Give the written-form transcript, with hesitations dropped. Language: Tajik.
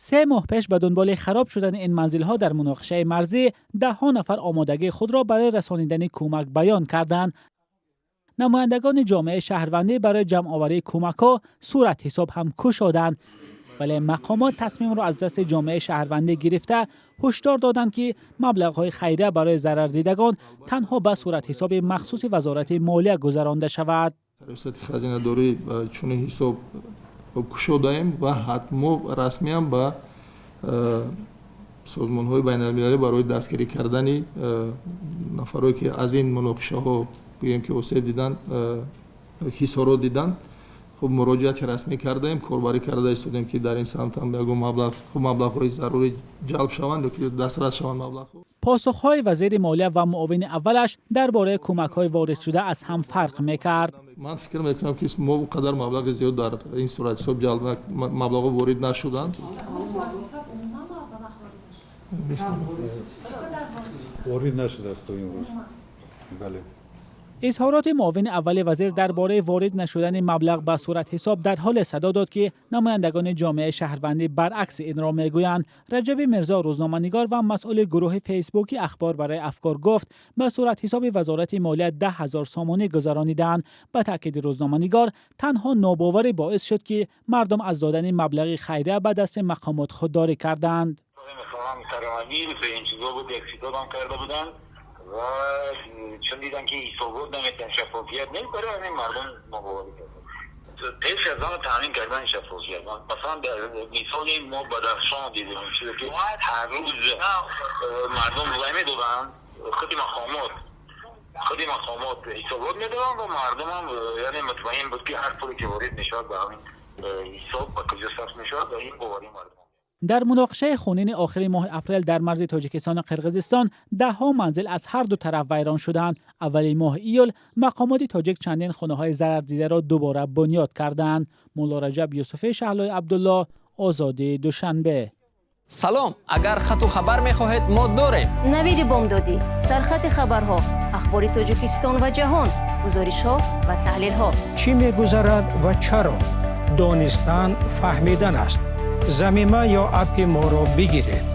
3 моҳ пеш ба дунболи хароб шудани ин манзилҳо дар муноқишаи марзӣ даҳҳо нафар омодагии худро барои расонидани кӯмак баён карданд. Намояндагони ҷомеаи шаҳрвандӣ барои ҷамъоварии кӯмакҳо суратҳисоб ҳам кушоданд, вале мақомот тасмимро аз дасти ҷомеаи шаҳрвандӣ гирифта, ҳушдор доданд, ки маблағҳои хайрия барои зарардидагон танҳо ба суратҳисоби махсуси Вазорати молия гузаронда шавад. Раёсати хазинадорӣ чунин ҳисоб кушодаем ва мо расмиан ба созмонҳои байналмилалӣ барои дастгирӣ кардани нафарое, ки аз ин муноқишаҳо, гӯем, ки осеб диданд, хисорот диданд, хуб, муроҷиати расмӣ кардаем, корбарӣ карда истодем, ки дар ин самт ҳам ягон маблағ, хуб, маблағҳои зарурӣ ҷалб шаванд ё ки дастрас шаванд маблағҳо. Посухҳои вазири молия ва муовини аввалаш дар бораи кӯмакҳои воридшуда аз ҳам фарқ мекард. Ман фикр мекунам, ки мо он қадар маблағи зиёд дар ин суратҳисоб ҷалб, маблағҳо ворид нашуданд. Ворид нашудааст то имрӯз, бале. Изҳороти муовини аввали вазир дар бораи ворид нашудани маблағ ба суратҳисоб дар ҳоле садо дод, ки намояндагони ҷомеаи шаҳрвандӣ баръакси инро мегӯянд. Раҷаби Мирзо, рӯзноманигор ва масъули гурӯҳи фейсбуки «Ахбор барои афкор», гуфт, ба суратҳисоби Вазорати молия 10 000 сомонӣ гузаронидаанд. Ба таъкиди рӯзноманигор, танҳо нобоварӣ боис шуд, ки мардум аз додани маблағи хайрия ба дасти мақомот худдорӣ карданд. Коронавирус, ин чизо буд, як ҳисобам карда буданд ва чун дидан, ки ҳисобот наметиҳанд, шаффофият нест, барои ҳамин мардум нобоварӣ карданд. Пеш аз он таъмин кардани шаффофият, масалан, дар мисоли мо Бадахшон дидем, чизе ки ҳар рӯз мардум вай медоданд, худи мақомот ҳисобот медоданд ва мардумам, яъне, мутмаин буд, ки ҳар пуле ки ворид мешавад ба ҳамин ҳисоб, ба куҷо сарф мешавад ва ин боварии мардум. Дар муноқишаи хунини охири моҳи апрел дар марзи Тоҷикистону Қирғизистон даҳҳо манзил аз ҳар ду тараф вайрон шуданд. Аввали моҳи июл мақомоти тоҷик чандин хонаҳои зарардидаро дубора бунёд карданд. Муллораҷаб Юсуфӣ, Шаҳлои Абдулло, «Озодӣ», Душанбе. Салом, агар хату хабар мехоҳед, мо дорем. Навиди бомдодӣ, сархати хабарҳо, ахбори Тоҷикистон ва ҷаҳон, гузоришҳо ва таҳлилҳо. Чӣ мегузарад ва чаро? Донистан фаҳмидан аст. Замима ё аппи моро бигиред.